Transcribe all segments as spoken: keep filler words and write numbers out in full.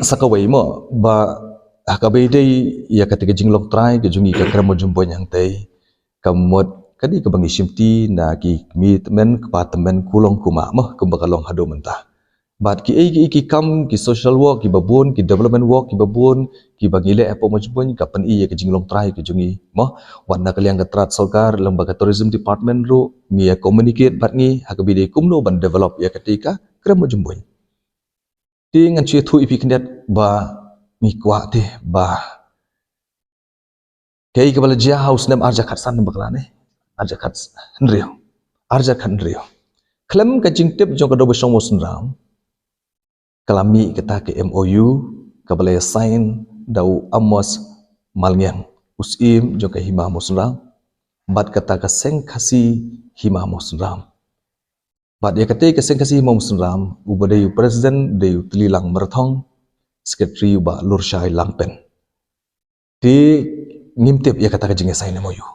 Sa kawei mo ba ha kaba ïadei ïa kata ka jinglong trai ka jong ngi ka Krem Mawjymbuin hangtei, ka mut ka dei kaba ngi shimti na ki kmie tymmen, kpa tymmen, kulong kumah mo, kumba ka long haduh mynta. Bad kiei kiei ki kam, ki social work kiba bun, ki development work kiba bun kiba ngi leh hapoh Mawjymbuin, ka pyni ïa ka jinglong trai ka jong ngi mo. Wat na ka liang ka tnat sorkar lyngba ka tourism department ruh ngi ïa communicate bad ngi ha kaba ïadei kumno ban develop ïa kata ka Krem Mawjymbuin. Te ngan shu ïathuh ïa phi khyndiat ba ngi kwah te ba kaei kaba la jia ha u snem arhajar khatsan, bakla ne, arhajar khathynriew, arhajar khathynriew. Khlem ka jingtip jong ka Dorbar Shong Mawsynram, ka la mih kata ka M O U kaba la sign da u Amos Malngiang, u Syiem jong ka Hima Mawsynram, bad kata ka Seng Khasi Hima Mawsynram. Bad ïa kata ka Seng Khasi Hima Mawsynram, uba dei u president dei u Tlilang Myrthong, secretary u Bah Lurshai Langpen. Te ngim tip ïa kata ka jingïasign M O U.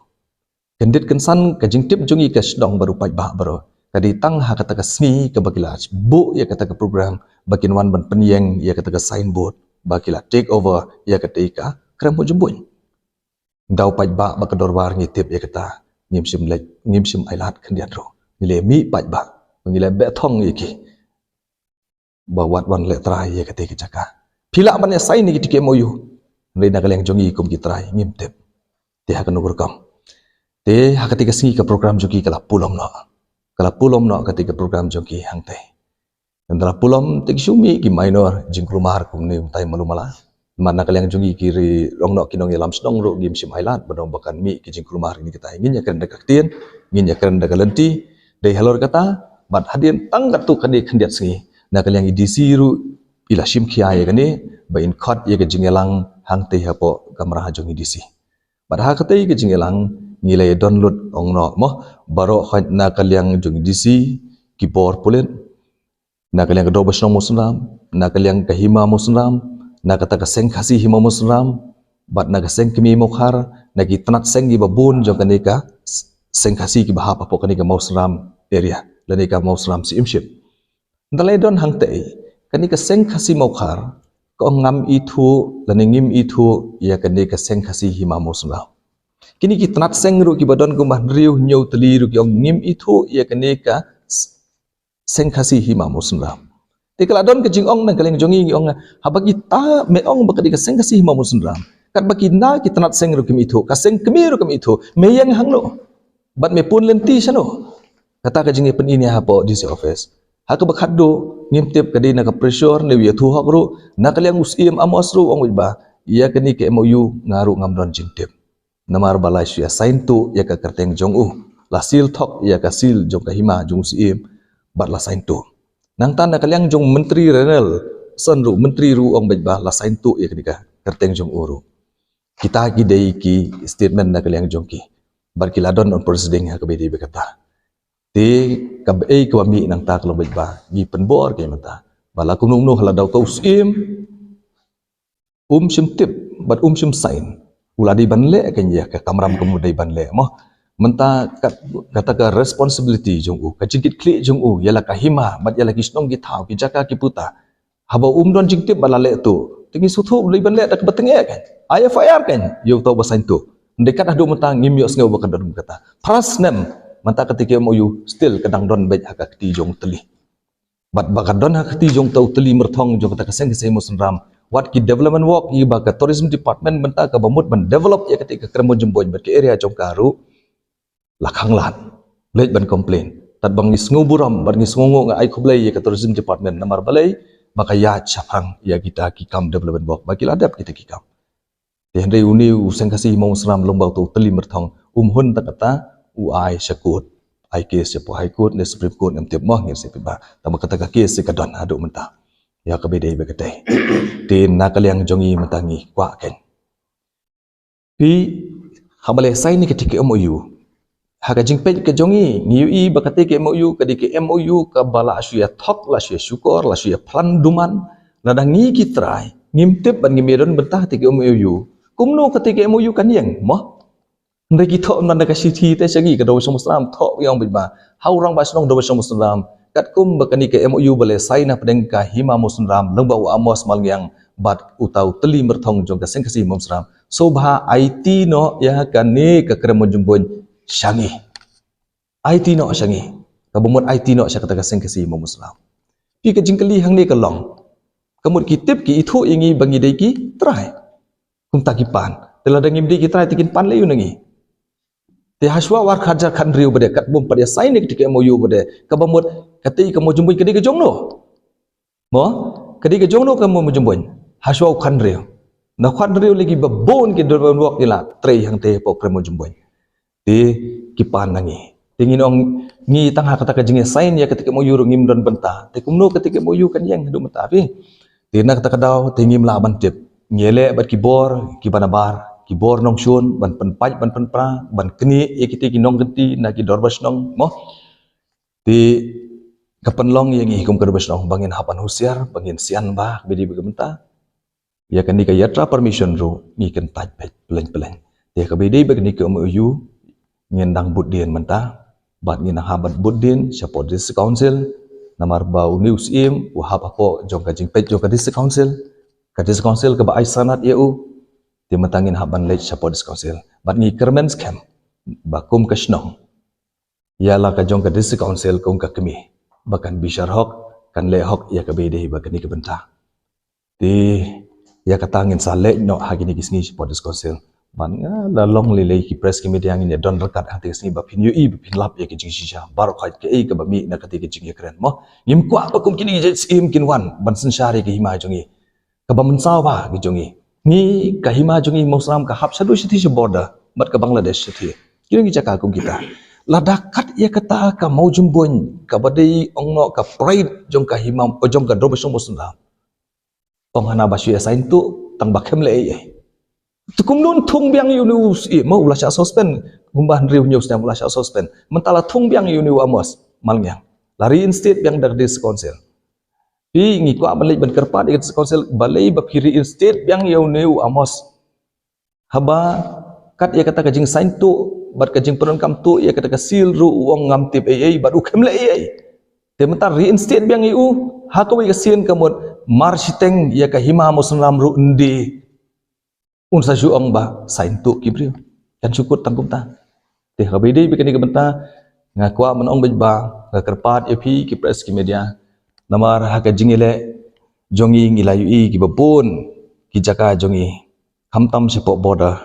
Kyndit kynsan ka jingtip jong ngi ka sdang baroh, paidbah baroh, ka dei tang ha kata ka sngi kaba ki la buh ïa kata ka program, ba kin wan ban pynïeng ïa kata ka signboard, ba ki la take over ïa kata ka Krem Mawjymbuin. Da u paidbah bad ka dorbar ngi tip ïa kata, ngim shym leh, ngim shym ailad khyndiat ruh. Ngi la mih paidbah, ngi la beh thong ïa ki ba wat wan leh trai ïa kata ka jaka. Phi lah ban ïasign ïa kata ka M O U, hynrei na ka liang jong ngi kum ki trai ngim tip. Te ha kano ka rukom, te ha kata ka sngi ka program jong ki ka la pulom noh, ka la pulom noh kata ka program jong ki hangtei. Ngan da la pulom te ki shu mih ki minor jingkulmar kumne kumtai malu mala. Namar na ka liang jong ngi ki ri rong noh ki nongïalam shnong ruh ngim shym ailad ba dang ba kan mih ki jingkulmar. Ngi kata ngin ïakren da ka ktien, ngin ïakren da ka lynti. Dei halor kata, bad hadien tang katto katne khyndiat sngi, na ka liang i D C ruh i la shim khia ïa kane ba in khot ïa ka jingïalang hangtei hapoh kamra jong i D C. Bad ha katei ka jingïalang ngi la ïa don lut ong noh mo, baroh khoit na ka liang jong i D C, ki bor pulit, na ka liang ka Dorbar Shnong Mawsynram, na ka liang ka Hima Mawsynram, na kata ka Seng Khasi Hima Mawsynram, bad na ka Seng Kmie Mawkhar, na ki tnat seng kiba bun jong kane ka s-, Seng Khasi kiba hap hapoh kane ka Mawsynram area lane ka Mawsynram Syiemship. Nda la ïa don hangtei, kane ka Seng Khasi Mawkhar ka ong ngam ithuh lane ngim ithuh ïa kane ka Seng Khasi Hima Mawsynram. Kine ki tnat seng ruh kiba don kumba hynriew hynñiew tylli ruh ki ong ngim ithuh ïa kane ka s-, Seng Khasi Hima Mawsynram. Te ka la don ka jingong na ka liang jong ngi, ngi ong, haba kita me ong ba ka dei ka Seng Khasi Hima Mawsynram, katba kine ki tnat seng ruh kim ithuh, ka Seng Kmie ruh kim ithuh, me ïeng hangno? Bad me pun lynti shano? Kata ka jingïapyni ïa hapoh D C office. Ha kaba khatduh ngim tip ka dei na ka pressure ne u ïathuh hok ruh, na ka liang u Syiem Amos ruh u ong beit ba ïa kane ka M O U nga ruh ngam don jingtip. Namar ba la shu ïa sign tuh ïa ka kyrteng jong u, la seal thok ïa ka seal jong ka hima jong u Syiem, bad la sign tuh. Nangta na ka liang jong Myntri Renel Son ruh, Myntri ruh u ong beit ba la sign tuh ïa kane ka kyrteng jong u ruh. Kita ki dei ki statement na ka liang jong ki. Bad ki la don on proceeding ha kaba ïadei bad kata. Te kaba ei kaba mih nangta ka long beit ba ngi pynbor ka mynta ba la kumno kumno ha la dei uta u Syiem um shym tip bad um shym sign, u la dei ban leh ka ïa ka kamram ka mut dei ban leh mo. Mynta kat-, kata ka responsibility jong u, ka jingkitkhlieh jong u ïa la ka hima bad ïa la ki shnong ki thaw, ki jaka ki puta, haba um don jingtip ba la leh tuh, te ngi sngewthuh u dei ban leh da kaba tyngeh kan, ai F I R kan ïa uta uba sign tuh. Hynrei kat haduh mynta ngim ïohsngew ba ka don kata. Phra snem mynta kata ka M O U still ka dang don beit ha ka kti jong u Tylli. Bad ba ka don ha ka kti jong uta u Tylli Myrthong jong kata ka Seng Khasi Mawsynram, wat ki development work ïa ba ka tourism department mynta kaba mut ban develop ïa kata ka Krem Mawjymbuin bad ka area jong ka ruh, la khanglad. Leit ban complain. Tad ba ngi sngew burom bad ngi sngew nguh, nga ai khublei ïa ka tourism department namar balei ba ka ïaid shaphrang ïa kita ki kam development work ba ki la dep kita ki kam. Te hynrei une u Seng Khasi Hima Mawsynram long ba uta u Tylli Myrthong um hun ta kata, u ai sha court, ai case sha High Court ne Supreme Court ngam tip mo, ngin sa peit ba. Tangba kata ka case ka don haduh mynta. Ïa kaba ïadei bad katei. Te na ka liang jong ngi mynta ngi kwah kan, phi, haba la sign ïa kata ka M O U, ha ka jingpeit ka jong ngi, ngi ïohi ba kata ka M O U ka dei ka M O U kaba la shu ïa thok, la shu ïa shukor, la shu ïa plan duman. Lada ngi ki trai ngim tip bad ngim ïa don bynta kata ka M O U, kumno kata ka M O U kan ïeng mo? Hynrei ki thoh na ka shithi te sha ngi ka Dorbar Shnong Mawsynram, thoh ïa ong beit ba ha u Rangbah Shnong Dorbar Shnong Mawsynram, katkum ba kane ka M O U ba la sign hapdeng ka Hima Mawsynram lyngba u Amos Malngiang bad uta u tylli myrthong jong ka Seng Khasi Hima Musnam, sngewbha aiti noh ïa kane ka krem Mawjymboin sha ngi. Aiti noh sha ngi. Kaba mut aiti noh sha kata ka Seng Khasi Hima Musnam. Phi, ka jingkylli hangne ka long, ka mut ki tip ki ithuh ïa ngi ba ngi dei ki trai. Kumta ki pan. Te lada ngim dei ki trai te kin pan leh aiu na ngi? Te hashuwa u ar hajar khathynriew ba dei, katba ym pat ïa sign ïa kata ka M O U ba dei, kaba mut kata ka Mawjymboin ka dei ka jong no? Mo, ka dei ka jong no ka Mawjymboin? Hashuwa u khathynriew. Na khathynriew lei kiba bun ki don ban wok, ki la trei hangtei hapoh krem Mawjymboin. Te ki pan na ngi. Te ngin ong ngi tang ha kata ka jingïasign ïa kata ka M O U ruh ngim don bynta. Te kumno kata ka M O U kan ïeng haduh mynta, phi? Te na kata ka daw te ngim lah ban tip. Ngi leh bad ki bor kiba nabar, ki bor nongshun, ban pynpait, ban pynpra, ban knieh ïa kita ki nongkynti na ki dorbar shnong, mo. Te ka pynlong ïa ngi kum ka dorbar shnong ba ngin hap ban husiar, ba ngin sian bha, kaba dei ba ka bynta. Ïa kane ka yatra permission ruh ngi kyntait peit pleng pleng. Te kaba dei ba kane ka M O U ngin dang bud dien mynta, bad ngin dang hap ban bud dien shapoh District Council, namar ba une u Syiem u hap hapoh jong ka jingpeit jong ka District Council, ka District Council kaba ai sanad ïa u. Te mynta ngin hap ban leit shapoh District Council. Bad ngi kyrmen skhem ba kum ka shnong, ïa la ka jong ka District Council kum ka kmie, ba kan bishar hok, kan leh hok ïa kaba dei ba kane ka bynta. Te ïa kata ngin sa leit noh ha kine ki sngi shapoh District Council. Ban nga la long lei lei ki press ki media ngin ïa don ryngkat ha kine ki sngi ba phin ïohi, ba phin lap ïa ki jingshisha baroh khoit, kaei kaba mih na kata ka jingïakren, mo. Ngim kwah ba kum kine ki jait Syiem kin wan ban synshar ïa ka hima jong ngi. Kaba mynsaw bha ka jong ngi. Ngi, ka hima jong ngi Mawsynram ka hap shaduh shathie sha border bad ka Bangladesh shathie. Kine ki jaka kum kita. Lada kat ïa kata ka Mawjymboin kaba dei ong noh ka pride jong ka hima, jong ka dorbar shnong Mawsynram, ong hana ba shu ïa sign tuh tang ba khlem leh ei ei. Te kumno thung biang ïa une u Syiem, mo, u la shah suspend kumba hynriew hynñiew snem u la shah suspend. Mynta la thung biang ïa une u Amos Malngiang, la reinstate biang da ka District Council. Phi, ngi kwah ban leit ban kyrpad ïa ka District Council balei ba phi reinstate biang ïa une u Amos. Haba kat ïa kata ka jingsign tuh bad ka jingpyndonkam tuh ïa kata ka seal ruh u ong ngam tip ei ei bad u khlem leh ei ei. Te mynta reinstate biang ïa u ha kawei ka sien, ka mut mar shiteng ïa ka hima Mawsynram ruh ynda un sa shu ong ba sign tuh ki briew. Kan shu kut tang kumta. Te ha kaba dei ba kane ka bynta nga kwah ban ong beit ba nga kyrpad ïa phi ki press ki media. Namar ha ka jingïaleh jong ngi ngi la ïohi kiba bun ki jaka jong ngi, khamtam shapoh border,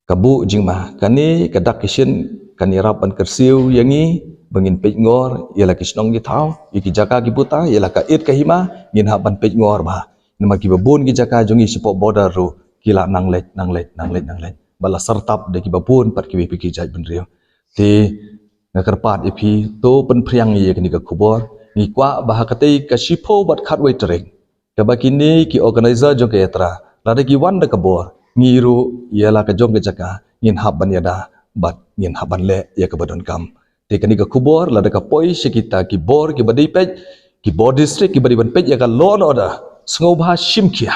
ka buh jingma. Kane ka dak ki shin kan ïarap ban kyrsiew ïa ngi ba ngin peit ngor ïa la ki shnong ki thaw, ïa ki jaka ki puta, ïa la ka it ka hima, ngin hap ban peit ngor bha. Namar kiba bun ki jaka jong ngi shapoh border ruh ki la nang leit, nang leit, nang leit, nang leit, ba la syrtap da kiba bun pat kiwei pat ki jaitbynriew. Te nga kyrpad ïa phi, to pynphriang ïa kane ka khubor. Ngi kwah ba ha katei ka shiphew bad khatwei tarik, kaba kine ki organizer jong ka yatra lada ki wan da ka bor, ngi ruh ïa la ka jong ka jaka ngin hap ban ïada bad ngin hap ban leh ïa kaba donkam. Te kane ka khubor lada ka poi sha kita ki bor kiba dei peit, ki bor district kiba dei ban peit ïa ka law and order, sngewbha shim khia.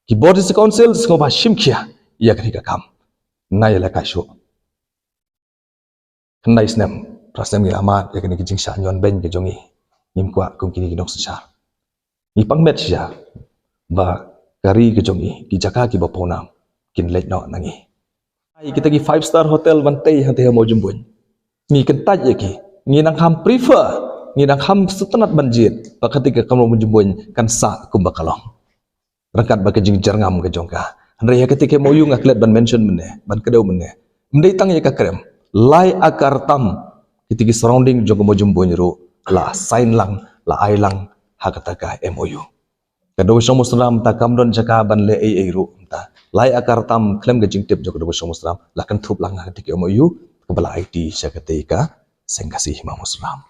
Ki bor District Council sngewbha shim khia ïa kane ka kam. Nga ïalehkai shuh. Khyndai snem, phra snem ngi la mad ïa kane ka jingshah ñion beiñ ka jong ngi. Ngim kwah kum kine ki nongsynshar. Ngi pang met shisha ba ka ri ka jong ngi, ki jaka kiba pawnam kin leit noh na ngi. Ai kita ki five star hotel ban tei hangtei ha Mawjymboin. Ngi kyntait ïa ki. Ngi nang kham prefer, ngi nang kham sngewtynnat ban jied ba kata ka kamra Mawjymboin kan sah kumba ka long. Ryngkat bad ka jingjyrngam ka jong ka. Hynrei ha kata ka M O U nga klet ban mention mynne, ban kdew mynne, ym dei tang ïa ka krem, lai akar tam kita ki surrounding jong ka Mawjymboin ruh la sign lang, la ai lang ha kata ka M O U. Ka Dorbar Shnong Mawsynram ta kam don jaka ban leh ei ei ruh mynta. Lai akar tam khlem ka jingtip jong ka Dorbar Shnong Mawsynram la kynthup lang ha kata ka M O U kaba la aiti sha kata ka Seng Khasi Hima Mawsynram.